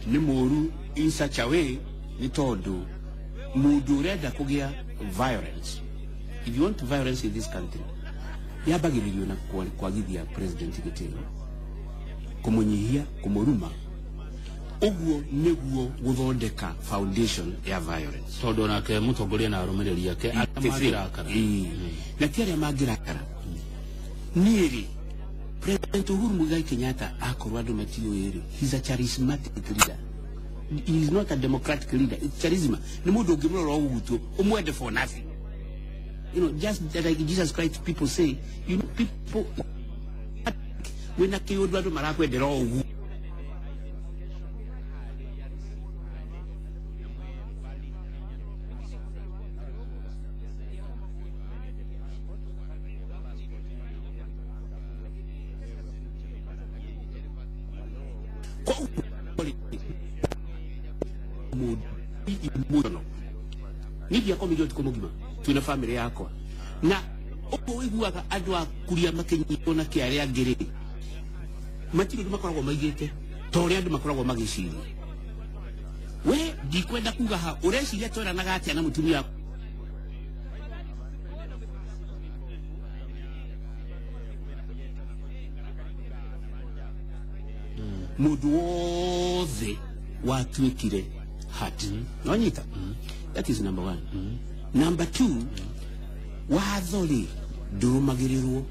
Nĩ mũru in such a way nĩ tondũ mũndũ ũrenda kũgĩa violence, if you want violence in this country, yambagĩrĩrio na kwagithia president gĩtĩo, kũmũnyihia, kũmũruma. Ũguo nĩguo gũthondeka foundation ya violence. Tondũ nake mũtongoria na arũmĩrĩri ake arĩa mangĩrakara. Na ti arĩa mangĩrakara. Niĩ rĩ, President Uhuru Muigai Kenyatta, akorwo andũ matiũĩ rĩ, he's a charismatic leader. He is not a democratic leader. It's charisma. Nĩ mũndũ ũngĩmũrora ũguo tu ũmwende for nothing. Just like Jesus Christ, people say, people wĩna kĩũndũ andũ marakwendera o ũguo. Niĩ ndiakomire ũtukũ mũgima twĩna famĩlĩ yakwa, na ũguo ũiguaga andũ a kuria makĩnyitwo na kĩ arĩa angĩ rĩ, matirĩ ũndũ makoragwo maigĩte ta ũrĩa andũ makoragwo magĩciria. We ndikwenda kuga ha ũreciria tweranaga atĩa na mũtumia. Mũndũ wothe watuĩkire hat. No nyita? That is number one. Number two, watho rĩ ndũrũmagĩrĩrwo.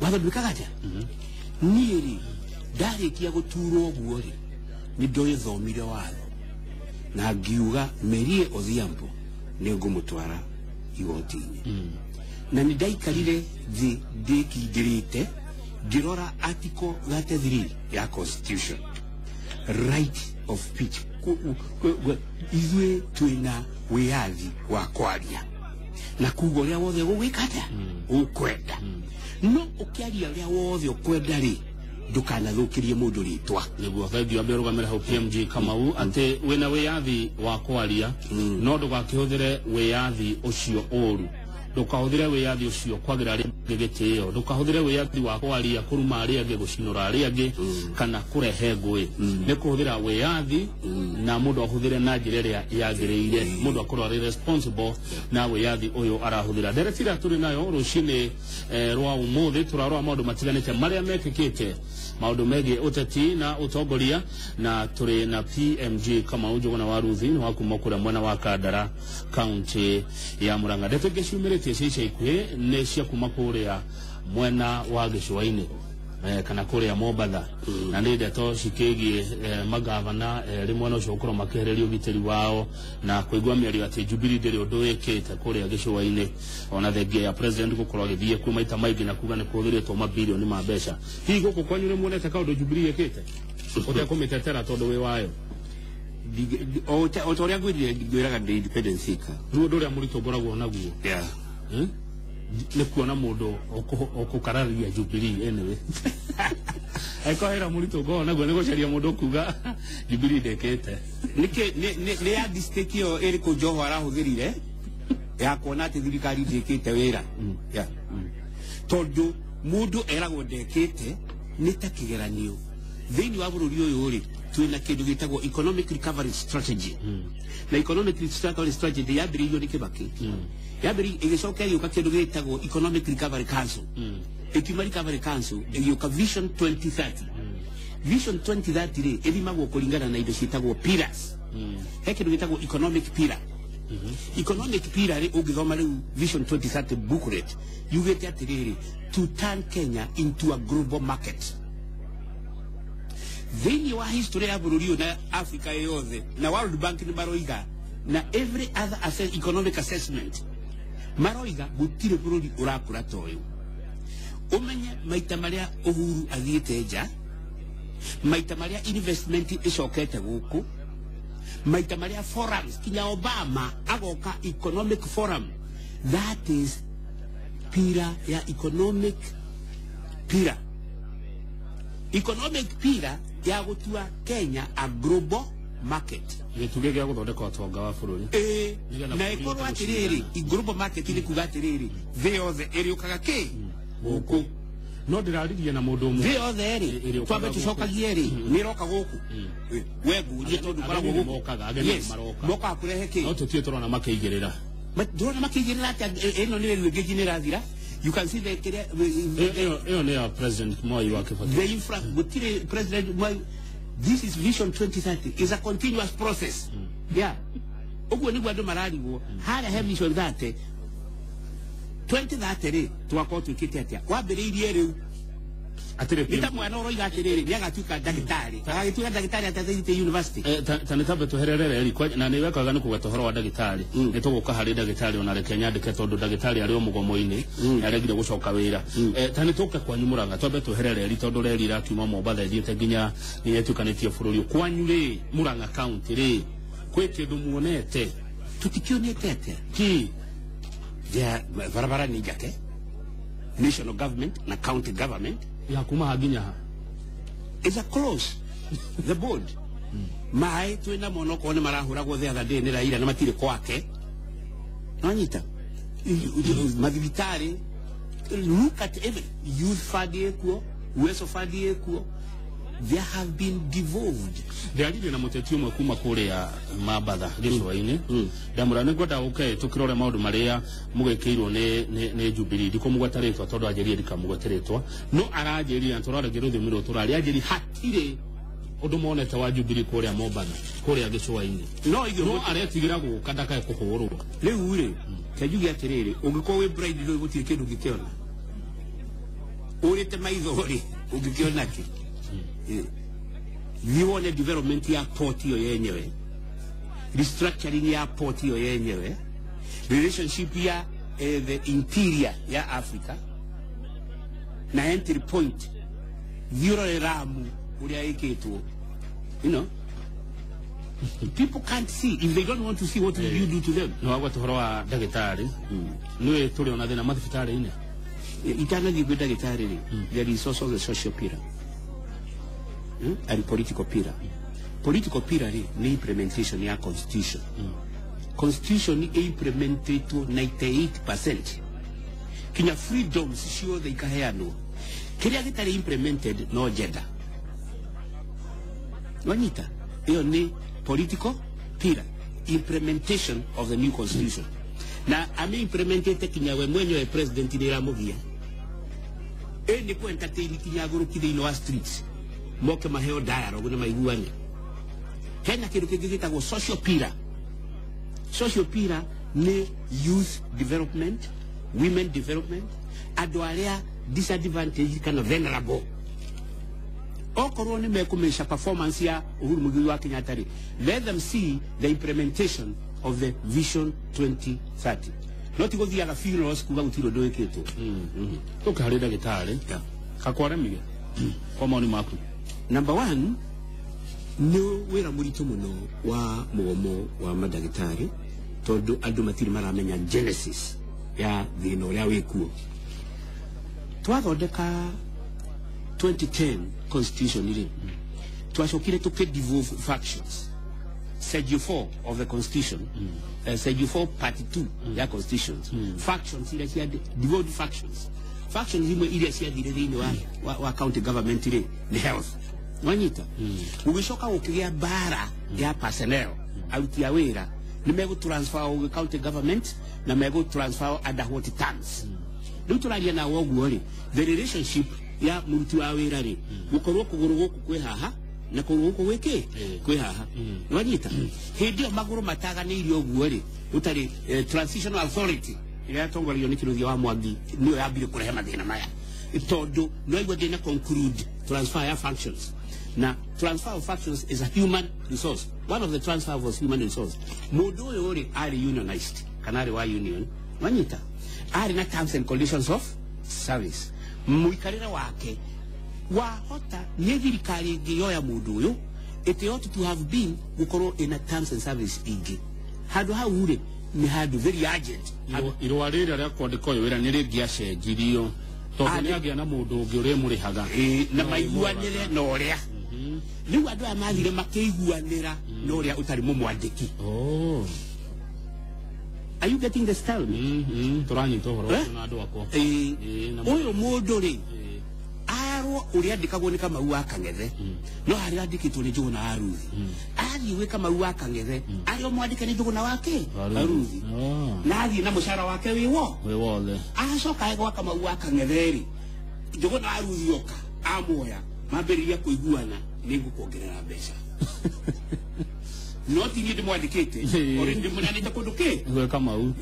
Watho ndwĩkaga atĩa? Niĩ rĩ, ndarĩkia gũturwo ũguo rĩ, nĩ ndoĩthomire watho na ngiuga Merie Odhiambo nĩ ngũmũtwara igoti-inĩ. Na nĩ ndaikarire thĩ ndĩkindĩrĩte ngĩrora article 33 ya constitution, right of speech. Ithuĩ twĩna wĩyathi wa kwaria na kuga ũrĩa wothe ũgwĩka atĩa ũkwenda, no ũkĩaria ũrĩa wothe ũkwenda rĩ, ndũkanathũkĩrie mũndũ rĩtwa. Nĩguo thengiũ ambe ũrũgamĩre hau PMG Kamau atĩ wĩna wĩyathi wa kwaria, no ndũgakĩhũthĩre wĩyathi ũcio ũru, ndũkahũthĩre wĩyathi ũcio kwagĩra arĩa angĩ gĩtĩo, ndũkahũthĩre wĩyathi wa kwaria kũruma arĩa angĩ, gũcinũra arĩa angĩ, kana kũrehe ngũĩ. Nĩ kũhũthĩra wĩyathi na mũndũ ahũthĩre na njĩra ĩrĩa yagĩrĩire, mũndũ akorwo arĩ responsible na wĩyathi ũyũ arahũthĩra. Ndereti ĩrĩa tũrĩ nayo rũcinĩ rwa ũmũthĩ, tũrarora maũndũ matiganĩte marĩa mekĩkĩte, maũndũ megiĩ ũteti na ũtongoria, na tũrĩ na PMG Kamau Njũgũna wa Ruthi wa kuma kũrĩa mwena wa Kandara, kaunti ya Murang'a. Ndeto ingĩ ciumĩrĩtie cia ica ikuhĩ nĩ cia kuma kũrĩa mwena wa gĩcũa-inĩ, kana kũrĩa Mombatha, na nĩ ndeto cikĩgiĩ magavana rĩmwe na ũcio gũkorwo makĩehererio ũgitĩri wao, na kũigua mĩario atĩ Jubilee ndĩrĩ ũndũ ĩkĩte kũrĩa gĩcũa-inĩ, ona thengia ya president gũkorwo agĩthiĩ kuo maita maingĩ na kuga nĩ kũhũthĩrĩtwo mabirioni ma mbeca. Hihi gũkũ kwanyu nĩ muonete kaũndũ Jubilee ĩkĩte ũtekũmĩtetera tondũ wĩ wayo? O ta ũrĩa ngwĩrire, ngwĩraga ndĩ independent thinker. Rĩu ũndũ ũrĩa mũritũ ngoragwo naguo nĩ kuona mũndũ ũkũkararia Jubilee. Anyway, angĩkorwo wĩra mũritũ ngoragwo naguo nĩ gũcaria mũndũ ũkuga Jubilee ndĩkĩte. Nĩkĩ nĩ yardstick ĩyo ĩrĩkũ Joho arahũthĩrire ya kuona atĩ thirikari ndĩkĩte wĩra? Yeah. Tondũ mũndũ eragwo ndekĩte nĩ ta kĩgeranio. Thĩinĩ wa bũrũri ũyũ rĩ, twĩna kĩndũ gĩtagwo economic recovery strategy, na economic recovery strategy yambĩrĩirio nĩ Kibaki, yambĩrĩirio ĩgĩcoka ĩgĩũka kĩndũ gĩtagwo Economic Recovery Council, ĩkiuma Recovery Council ĩgĩũka Vision 2030. Vision 2030 rĩ, ĩthimagwo kũringana na indo ciĩtagwo pillars. He kĩndũ gĩtagwo economic pillar. Economic pillar rĩ, ũngĩthoma rĩu Vision 2030 booklet, yugĩte atĩrĩrĩ, to turn Kenya into a global market. Thĩinĩ wa history ya bũrũri ũyũ na Africa yothe, na World Bank nĩ maroiga, na every other economic assessment maroiga, gũtirĩ bũrũri ũrakũra ta ũyũ. Ũmenye maita marĩa Uhuru athiĩte nja, maita marĩa investment ĩcokete gũkũ, maita marĩa forums, kinya Obama agoka economic forum. That is pillar ya economic pillar, economic pillar ya gũtua Kenya a global market. Gĩtugĩ gĩa gũthondeka ũtonga wa bũrũri. Ĩĩ. Nĩgetha Na bũrũri ĩkorwo ũhote atĩrĩrĩ, gũcindana. Global market nĩ kuga atĩrĩrĩ, thĩ yothe ĩrĩũkaga kĩ gũkũ. No ndiraririe na mundu umwe thi yothe ri twambe tucokagie ri ni roka guku we ngurie tondu koragwo guku mokaga ageni maroka mokaga kurehe ki no tutie turona makiigirira ndurona makiigirira atia ino ni rĩu ĩngĩ nĩ ĩrathira. You can see the iyo ni ya President Moi wa Kibaki. The infra gutire President Moi. This is Vision 2030 is a continuous process. Yeah, uguo niguo andu mararigwo haria he Vision 30 2030 ri twakorwo twikite atia wambiriirie riu atire nita mwana uroiga atiriri ni agatuika ndagitari agagituika ndagitari atathiite university ta nĩ tambe tũherere ri na nĩ wekaga nĩ kũgweta ũhoro wa ndagĩtarĩ nĩ tũgũka harĩ ndagĩtarĩ ona reke nyandĩke tondũ ndagĩtarĩ arĩ o mũgomo-inĩ nĩaregire gũcoka wĩra ta nĩ tũke kwanyu Murang'a twambe tũherere ri tondũ reri irakiuma Mombatha ĩthiĩte nginya ĩtukanĩtie bũrũri kwanyu rĩ Murang'a county rĩ kwĩ kĩndũ muonete tũtikĩonete atĩa ki barabara nĩ njake national government na county government ya kuma ha nginya ha is a close the board mai twina mono ko ni marahuragwo the other day ni Raila na matire kwake nanyita mathibitari look at every youth fund ekuo Uwezo Fund ekuo they have been devolved. Ndiarire na muteti umwe kuma kuria Mambatha gicua-ini ndamwira nĩ ngwenda ũke tũkĩrore maũndũ marĩa mũgĩkĩirwo nĩ Jubilee ndikũmũgweta rĩtwa tondũ anjĩrire ndikamũgwete rĩtwa no aranjĩrire na tũrarĩngĩ rũthiomi rũrũ tũraria anjĩrire hatirĩ ũndũ monete wa Jubilee kũrĩa Mombatha kũrĩa gĩcũa-inĩ no ithuĩ no aretigĩra gũka ndakae kũhũrwo rĩu rĩ kenjuge atĩrĩrĩ ũngĩkorwo wĩ blind rĩu gũtirĩ kĩndũ ũngĩkĩona ũrĩte maitho rĩ ũngĩkĩona kĩ thiĩ wone development ya port iyo yenyewe, restructuring ya port iyo yenyewe, relationship ya the interior ya Africa na entry point thiĩ ũrore Lamu ũrĩa ĩkĩtwo. You know, people can't see. If they don't want to see, what will you do to them? No wagweta ũhoro wa ndagĩtarĩ nĩwe tũrĩ ona thĩna mathibitarĩ-inĩ itanathiĩ kwĩ ndagĩtarĩ rĩ, there is also the social pillar and political pillar. Political pillar rĩ nĩ implementation ya constitution. Constitution nĩ implementetwo 98% kinya freedoms ciothe ikaheanwo. Kĩrĩa gĩtarĩ implemented no gender. Wanyita iyo nĩ political pillar, implementation of the new constitution. Na ame implementete kinya we mwenyewe president nĩ ĩramũgia ĩ nĩ kũ entertain kinya agũrũki thĩinĩ wa streets moke maheo dialogue na maiguane. Hena kĩndũ kĩngĩ gĩtagwo social pillar. Social pillar nĩ youth development, women development, andũ arĩa disadvantaged kana vulnerable. Okorwo nĩ mekũmĩca performance ya Uhuru Muigai wa Kenyatta rĩ, let them see the implementation of the Vision 2030. No ti gũthiaga funerals kuga gũtirĩ ũndũ wĩkĩtwo. Tũke harĩ ndagĩtarĩ kakwaremire kwa maoni maku. Number one, nĩ wĩra mũritũ mũno wa mũgomo wa mandagĩtarĩ tondũ andũ matirĩ maramenya genesis ya thĩna ũrĩa wĩkuo. Twathondeka 2010 constitution rĩ, twacokire tũkĩ devolve factions. Schedule 4 of the constitution, Schedule 4 part 2 ya constitutions, factions iria cia devolved factions. Factions imwe iria ciathire thĩinĩ wa county government rĩ nĩ health. Wanyita gũgĩcoka gũkĩgĩa mbara ya personnel, aruti a wĩra nĩ megũ transfer gũ county government na megũ transfer under what terms. Rĩu tũraria nawe ũguo rĩ, the relationship ya mũruti wa wĩra rĩ gũkorwo kũgũrũ gũkũ kwĩ haha na kũgũrũ gũkũ gwĩ kĩ kwĩ haha. Wanyita hĩndĩ ĩyo magũrũ mataganĩirio ũguo rĩ ũtarĩ transitional authority ĩrĩa yatongoragio nĩ Kĩnuthia wa Mwangi nĩyo yambire kũrehe mathĩna maya tondũ no igua ndĩna conclude transfer ya functions. Na transfer of functions is a human resource. One of the transfer was human resource. Mũndũ ũyũ rĩ arĩ unionized kana arĩ wa union. Wanyita arĩ na terms and conditions of service. Mũikarĩre wake wahota nĩ thirikari ĩngĩ yoya mũndũ ũyũ, it ought to have been gũkorwo ĩna terms and service ingĩ. Handũ hau rĩ nĩ handũ very urgent. Irũa rĩrĩa rĩa kwandĩka ũyũ wĩra nĩ rĩngĩacenjirio tondũ nĩ agĩa na mũndũ ũngĩ ũrĩa mũrĩhaga na maiguanĩre na ũrĩa rĩu andũ aya mathire makĩiguanĩra na ũrĩa ũtarĩ mũmwandĩki. Are you getting the style? Tũranyita ũhoro ũcio na andũ akwa. Ũyũ mũndũ rĩ Angĩkorwo ũrĩa andĩkagwo nĩ Kamau wa Kang'ethe, no harĩa andĩkĩtwo nĩ Njũgũna wa Ruthi, athiĩ gwĩ Kamau wa Kang'ethe, arĩa mwandĩke nĩ Njũgũna wake wa Ruthi, na athiĩ na mũcara wake wĩ wo wĩ wothe. Acoka gwa Kamau wa Kang'ethe rĩ, Njũgũna wa Ruthi oka amuoya, mambĩrĩria kũiguana nĩ ngũkuongerera mbeca. No ti niĩ ndĩmwandĩkĩte, ore ndĩmũneanĩte kũndũ kĩ gwĩ Kamau.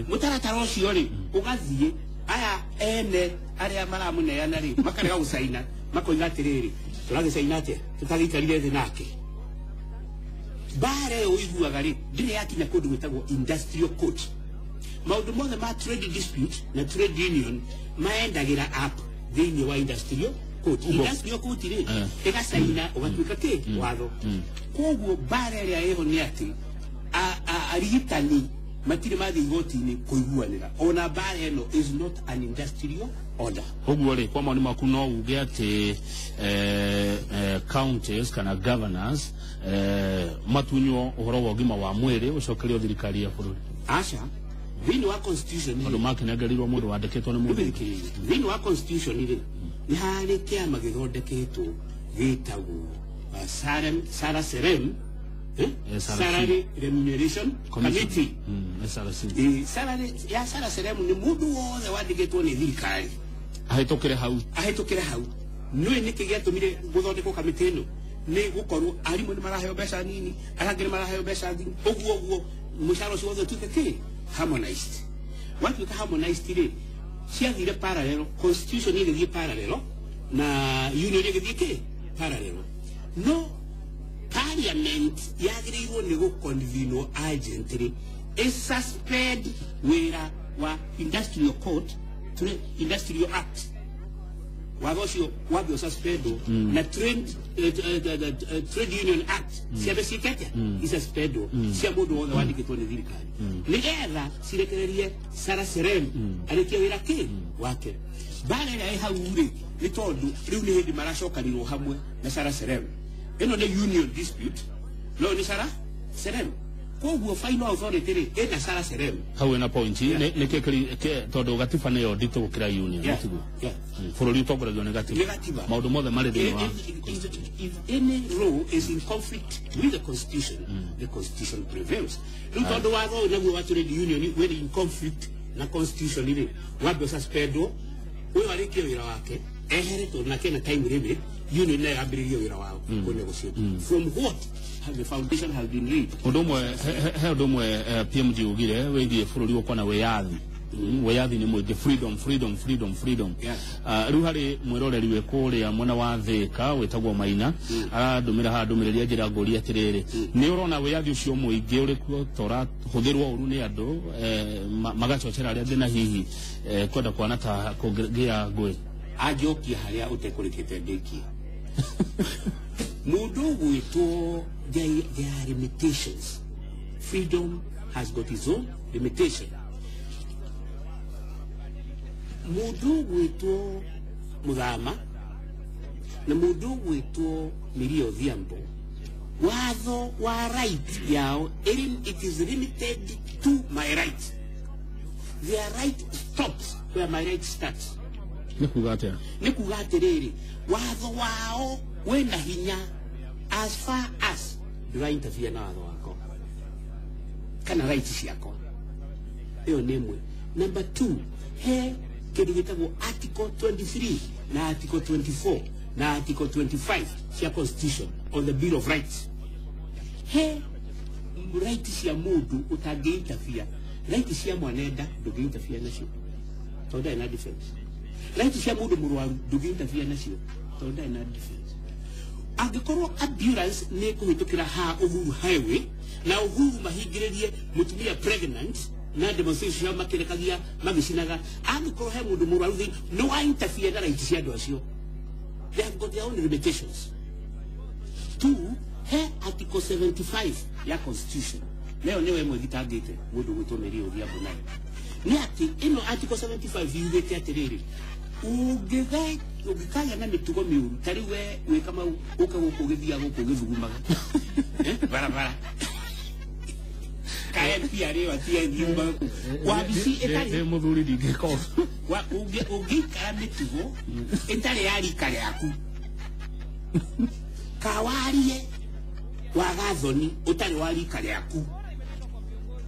Mũtaratara ũcio rĩ ũgathiĩ aya ene arĩa maramũneana rĩ makarega gũcaina, makoiga atĩrĩrĩ, tũragĩcaina atĩa tũtagĩikarire thĩ nake. Mbara ĩyo ũiguaga rĩ ndĩrĩ yakinya kũndũ gwĩtagwo industrial court. Maũndũ mothe ma trade dispute na trade union maendagĩra up thĩinĩ wa industrial court. Industrial court rĩ ĩgacaina ũgatuĩka kĩ watho. Koguo mbara ĩrĩa ĩho nĩ atĩ arigitani matirĩ mathiĩ igoti-inĩ kũiguanĩra. Ona mbara ĩno is not an industrial order. Ũguo rĩ, kwa maoni maku no uge atĩ counties kana governors matunywo ũhoro wa ũgima wa mwĩrĩ ũcokerio thirikari ya bũrũri? Aca, thĩinĩ wa constitution tondũ makĩnengerirwo mũndũ wandĩkĩtwo nĩ mũndũ. Thĩinĩ wa constitution rĩ, nĩ harĩ kĩama gĩthondeketwo gĩtagwo Sarah Serem, Salary Remuneration Committee. SRC. Salary ya Sarah Serem nĩ mũndũ wothe wandĩkĩtwo nĩ thirikari ahĩtũkĩre hau, ahĩtũkĩre hau. Nĩũĩ nĩkĩ gĩatũmire gũthondekwo kamĩtĩ ĩno? Nĩ gũkorwo arimũ nĩ maraheo mbeca nini, arĩa angĩ nĩ maraheo mbeca nini, ũguo ũguo mũcara ũcio wothe ũtuĩke kĩ harmonized. Watuĩka harmonized rĩ, ciathire parallel, constitution ĩgĩthiĩ parallel na union ĩgĩthiĩ kĩ parallel. No parliament yagĩrĩirwo nĩ gũconvenwo urgently ĩ suspend wĩra wa industrial court, industrial act, watho ũcio wambe ũsuspendwo, na trade union act ciambe ciĩke atĩa, isuspendwo cia mũndũ wothe wandĩkĩtwo nĩ thirikari, nĩgetha cirekererie Sarah Serem arĩkie wĩra kĩ wake. Mbara ĩrĩa ĩ hau rĩ nĩ tondũ rĩu nĩ hĩndĩ maracokanirwo hamwe na Sarah Serem. Ĩno nĩ union dispute, no nĩ Sarah Serem. Koguo final authority rĩ ĩna Sarah Serem. Hau ĩna point nĩ kĩ tondũ gatiba nĩyo nditũ gũkĩra union, tiguo? Bũrũri ũtongoragio nĩ gatiba, maũndũ mothe marĩ thĩinĩ wa. If any law is in conflict with the constitution, the constitution prevails. Rĩu tondũ watho ũyũ naguo wa trade union wĩ in conflict na constitution rĩ, wambe ũsuspendwo, ũyũ arĩkie wĩra wake ehere, tondũ nake na time limit, union nayo yambĩrĩrie wĩra wao kũ negotiate from what the foundation has been laid. Ũndũ ũmwe he ũndũ ũmwe PMG ugire wĩgiĩ bũrũri ũkwa na wĩyathi. Wĩyathi nĩ mũingĩ, freedom freedom freedom freedom. Rĩu harĩ mwĩroreri wĩ kũrĩa mwena wa Thĩka wĩtagwo Maina, arandũmĩra haha ndũmĩrĩri anjĩra ngũria atĩrĩrĩ, nĩ ũrona wĩyathi ũcio mũingĩ ũrĩ kuo ta ũrahũthĩrwo ũru nĩ andũ, magacocera arĩa angĩ na hihi kwenda kuona ta kũngĩgĩa ngũĩ? Anjokia harĩa ũtekũrĩkĩte ndĩkie. Mũndũ ũgwĩtwo, there are limitations. Freedom has got its own limitation. Mũndũ ũgwĩtwo Muthama na mũndũ ũgwĩtwo Millie Odhiambo, watho wa right yao, it is limited to my right. Their right stops where my right starts. Nĩ kuga atĩa? Nĩ kuga atĩrĩrĩ, watho wao wĩna hinya as far as ndũra interfere na watho wakwa kana right ciakwa. Ĩyo nĩ ĩmwe. Number 2, he kĩndũ gĩtagwo article 23 na article 24 na article 25 cia constitution on the bill of rights. He right cia mũndũ ũtangĩ interfere, right cia mwanenda ndũngĩ interfere nacio tondũ ndarĩ na defense. Right cia mũndũ mũrwaru ndũngĩ interfere nacio tondũ ndarĩ na defense. Angĩkorwo ambulance nĩ kũhĩtũkĩra ha Uhuru Highway na Uhuru mahingĩrĩrie mũtumia pregnant na demonstration ciao makĩrekagia magĩcinaga, angĩkorwo he mũndũ mũrwaru thĩinĩ, no wa interfere na right cia andũ acio. They have got their own limitations. 2, he article 75 ya constitution nayo nĩwe ĩmwe ĩthitangĩte mũndũ gwĩtwo Millie Odhiambo nayo nĩ atĩ ĩno article 75 yugĩte atĩrĩrĩ, ũngĩkagĩa na mĩtugo mĩũru ta rĩu we wĩ Kamau ũka gũkũ ũgĩthiaga gũkũ ũgĩthugumaga barabara ka MP arĩ atiathiumaga wabici ĩtarĩ Ndĩ mũthuri ndingĩka ũguo. Ũngĩikara mĩtugo ĩtarĩ ya rika rĩaku kawarie waga thoni ũtarĩ wa rika rĩaku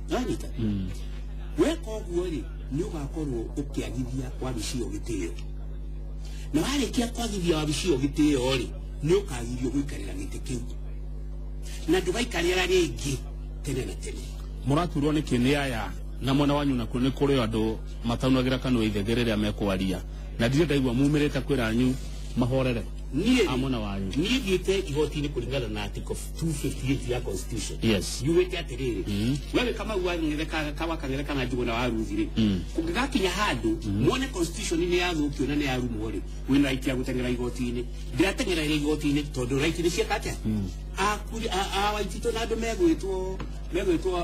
nĩwanyita weka ũguo rĩ nĩ ũgakorwo ũkĩagithia wabici ĩyo gĩtĩo na warĩkia kwagithia wabici ĩyo gĩtĩo rĩ nĩ ũkagirio gũikarĩra gĩtĩ kĩu na ndũgaikarĩra rĩngĩ tene na tene. Mũraturwo nĩkĩ nĩ aya na mwena wanyu nakuo nĩ kũrĩ andũ mataunagĩra kanua ithenge rĩrĩa mekwaria na ndirĩ ndaigua mumĩrĩte kwĩra anyu mahorere. Niĩ mwena wanyu niĩ thiĩte igoti-inĩ kũringana na article 258 ya constitution. Yes. Yugĩte atĩrĩrĩ wewe Kamau wa Kang'ethe kana Njuguna wa Ruthi rĩ kũngĩgakinya handũ muone constitution nĩ yathũkio na nĩ yarumwo rĩ wĩna right ya gũteng'era igoti-inĩ. Ndĩrateng'era igoti-inĩ tondũ right nĩ cieka atĩa a Waititũ na andũ megwĩtwo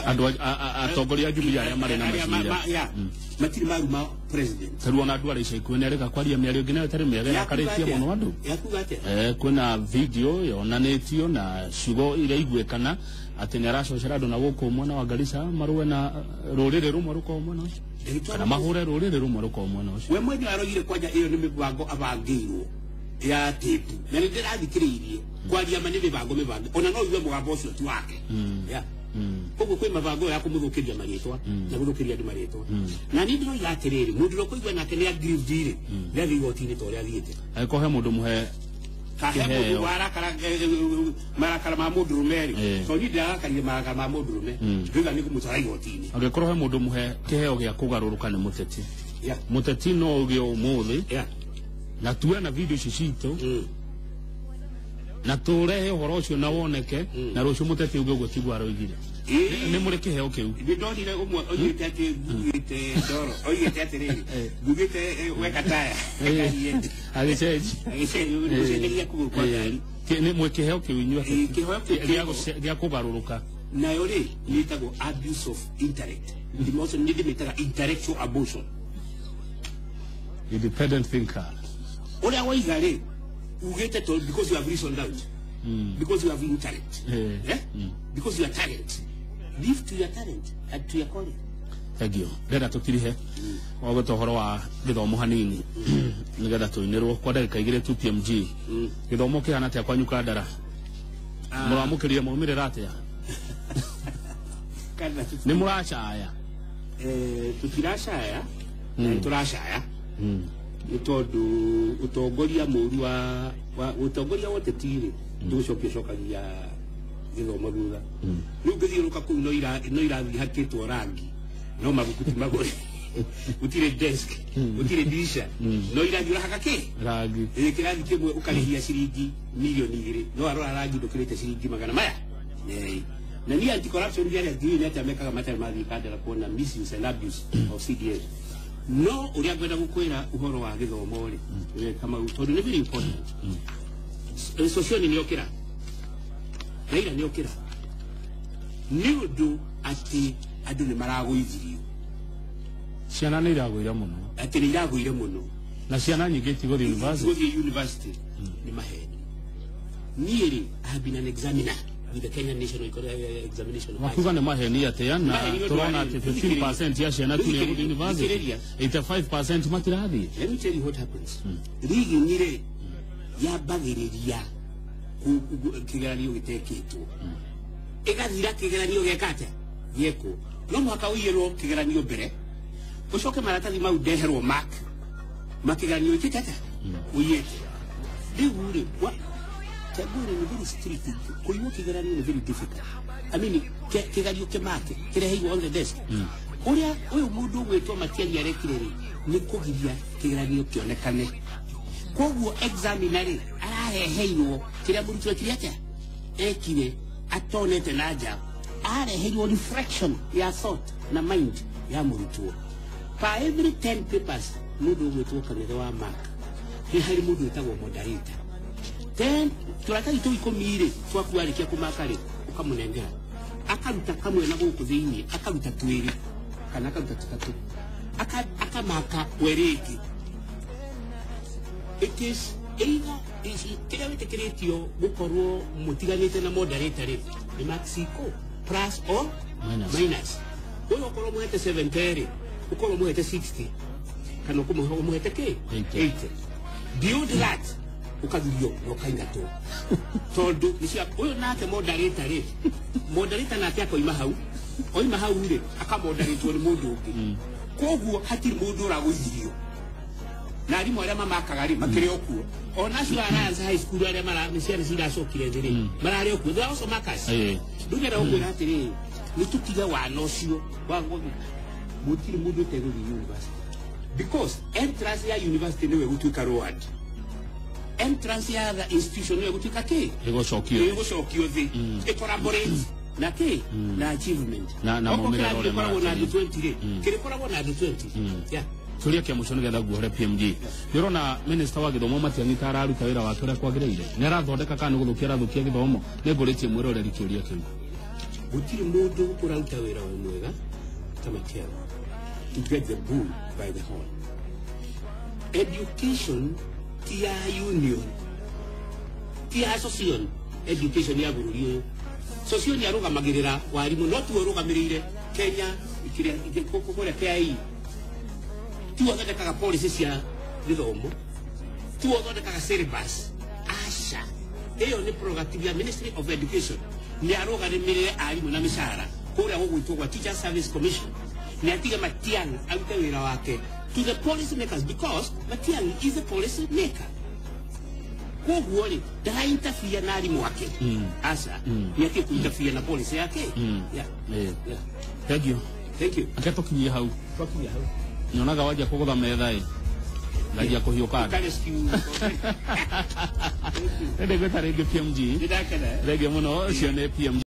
andũ atongoria a Jubilee arĩa marĩ na macira matirĩ maruma president. Tarĩu ona andũ arĩa ica ikuhĩ nĩarĩka kwaria mĩario ĩngĩ nayo ĩtarĩ mĩega yakarĩtie mũno andũ. Yakuga atĩa? Kwĩna video yonanĩtio na ciugo iria iguĩkana atĩ nĩ aracocera andũ na gũkũ mwena wa Garissa marũe na rũrĩrĩ rũmwe rũkorwo mwena ũcio kana mahũre rũrĩrĩ rũmwe rũkorwo mwena ũcio. We mwenyewe aroigire kwanja ĩyo nĩ mĩbango abangĩirwo ya tape na nĩ ndĩrathikĩrĩirie kwaria ma nĩ mĩbango mĩbange ona no igue mũgambo ũcio ti wake. Yeah. Koguo kwĩ mabango ya kũmũthũkĩria marĩtwa na gũthũkĩria andũ marĩtwa na niĩ ndĩroiga atĩrĩrĩ mũndũ ũrĩa ũkũigua nake nĩ aggrieved rĩ nĩathiĩ igoti-inĩ ta ũrĩa athiĩte. Angĩkorwo he mũndũ mũhe kahe kĩheo. Mũndũ warakara marakara ma mũndũrũme rĩ tondũ niĩ ndĩrarakarire marakara ma mũndũrũme ndĩroiga nĩ kũmũtwara igoti-inĩ. Angĩkorwo he mũndũ mũhe kĩheo gĩa kũgarũrũka nĩ mũteti. Mũteti no uge ũmũthĩ na tuwe na video ici citũ na tũrehe ũhoro ũcio na woneke na rũciũ mũteti uge ũguo tiguo aroigire. Nĩ mũrĩ kĩheo kĩu? Nĩ ndonire ũmwe oigĩte atĩ ngugĩte ndoro oigĩte atĩrĩrĩ ngugĩte weka taya. Agĩcenji agĩcenjagia kũgũrũ kwa ngari. Nĩ mwĩ kĩheo kĩu inyuĩ? Kĩheo kĩu Gĩa kĩho. Gĩa kũgarũrũka. Nayo rĩ nĩ ĩtagwo abuse of intellect. Ndimoco nĩ ndĩmĩtaga intellectual abortion. Independent thinker. Ũrĩa woiga rĩ ugĩte to because you have reasoned out, because you have intellect, eh? Because you are talent, live to your talent and to your calling. Thank you. Ndĩrenda tũtirihe wagweta ũhoro wa gĩthomo hanini nĩgetha tũinĩrwo kwa ndagĩka 2 tu. PMG, gĩthomo kĩhana atĩa kwanyu Kandara? Mũramũkĩrire maumĩrĩra atĩa? Kana Nĩ mũracaya? Tũtiracaya na nĩ tũracaya nĩ tondũ ũtongoria mũru wa ũtongoria wa ũteti rĩ ndũgũcokia ũcokagia gĩthomo thutha. Rĩu ngĩthiũrũka kũu no irathi hakĩtwo rangi no mabuku ti magũre, gũtirĩ desk, gũtirĩ dirisha, no irathi ũrahaka kĩ? Rangi. Ĩ, kĩrathi kĩmwe ũkarĩhia ciringi 2 milioni no arora rangi ndũkĩrĩte ciringi magana maya merĩ. Na niĩ anti corruption ndiarĩa ndiũĩ nĩ atĩa mekaga matarĩ mathiĩ Kandara kuona misuse and abuse of CDF. No ũrĩa ngwenda gũkwĩra ũhoro wa gĩthomo rĩ we Kamau, tondũ nĩ very important. Socioni nĩ okĩra, Raila nĩ okĩra nĩ ũndũ atĩ andũ nĩ maragũithirio. Ciana nĩ iragũire mũno. Atĩ nĩ iragũire mũno. Na ciana nyingĩ itigũthiĩ university. Gũthiĩ university nĩ maheni. Niĩ rĩ, I have been an examiner with the Kenya National Examination. Wakuga nĩ maheni atĩa na Maheni nĩ ũndũ tũrona wa atĩ rĩrĩ. 15% ya ciana tu nĩ gũthiĩ university, Thikĩrĩria. 85% matirathiĩ. Let me tell you what happens. Rigging rĩ yambagĩrĩria kĩgeranio gĩtekĩtwo ĩgathira kĩgeranio gĩeka atĩa gĩekwo. No mũhaka ũiyĩrwo kĩgeranio mbere ũcoke maratathi mau ndeherwo mark ma kĩgeranio ĩkĩte atĩa ũiyĩte. Rĩu rĩ Kĩambũrĩ nĩ very strict. Kũiywo kĩgeranio nĩ very difficult. I mean, kĩgeranio kĩmake kĩreheirwo on the desk. Ũrĩa ũyũ mũndũ ũgwĩtwo Matiang'i arekire rĩ nĩ kũgiria kĩgeranio kĩonekane, koguo examiner rĩ araheheirwo kĩrĩa mũrutwo ekire atĩa ekire atonete na nja, areheirwo reflection ya thought na mind ya mũrutwo. Per every 10 papers mũndũ ũgwĩtwo Kang'ethe wa mark nĩ harĩ mũndũ wĩtagwo moderator. 10 tũratathi tũu 10 rĩ twaku warĩkia kũmaka rĩ ũkamũnengera akaruta kamwe na gũkũ thĩinĩ akaruta twĩrĩ kana akaruta tũtatũ akamaka we rĩngĩ. It is either is kĩrĩa wĩtĩkĩrĩtio gũkorwo mũtiganĩte na moderator rĩ nĩ marks iko plus or Minus. Minus. Ũyũ ũkorwo mũhete 70 rĩ ũkorwo mũhete 60. Kana ũkũmũhete kĩ? 80. 80. Beyond that ũkathurio na ũkaingatwo, tondũ nĩcio ũyũ nake moderator rĩ, moderator nake akoima hau, oima hau rĩ, akamodaratwo nĩ mũndũ ũngĩ. Koguo hatirĩ mũndũ ũragũithirio, na arimũ arĩa mamakaga rĩ, makĩrĩ o kuo, ona acio a Alliance High School arĩa mara nĩ ciana ciracokire thĩ rĩ, mararĩ o kuo. They are also markers. Rĩu ndĩrenda gũkwĩra atĩrĩrĩ, nĩ tũtige wana ũcio wa gũtirĩ mũndũ ũtegũthiĩ university, because entrance ya university nĩwe gũtuĩka lowered, entrance ya other institution nĩwe gũtuĩka kĩ? Ĩgũcokio. Ĩgũcokio thĩ, ĩcollaborate na kĩ? Na achievement. Na Okorwo maumĩrĩra kĩrathi ũrĩa gĩkoragwo na andũ marakinyia. 20 rĩ, kĩrĩkoragwo na andũ 20, yeah. Kĩũria kĩa mũico nĩgetha nguohere, PMG, nĩ ũrona minista wa gĩthomo Matiang'i ta araruta wĩra wake ũrĩa kwagĩrĩire? Nĩ arathondeka kana nĩ gũthũkia arathũkia gĩthomo? Nĩ ngũrĩtie mwĩroreri kĩũria kĩu. Gũtirĩ mũndũ ũraruta wĩra we mwega ta Matiang'i to get the bull by the horn. Education ti ya union, ti ya association. Education ya bũrũri ũyũ, Sossion arũgamagĩrĩra warimũ, no tiwe ũrũgamĩrĩire Kenya kũrĩa KIE, tiwe ũthondekaga policy cia gĩthomo, tiwe ũthondekaga syllabus, aca. Ĩyo nĩ prerogative ya Ministry of Education. Nĩ arũgamĩrĩre arimũ na mĩcara kũrĩa gũgwĩtwo gwa Teacher Service Commission. Nĩ atige Matiang'i arute wĩra wake to the policy makers, because Matiang'i is a policy maker. Koguo rĩ, ndarainterfere na arimũ ake, aca. Nĩ atige kuinterfere na policy yake. Yeah. Yeah. Thank you. Thank you. Ake tũkinyie hau. Twakinyia hau. Nyonaga wanjia kũgũtha metha ĩ, nganjia kũhiũka. Ũka rescue. Ndĩ gwĩta rĩngĩ, PMG. Nĩ ndakena. Thengiũ mũno. Ũcio nĩ PMG.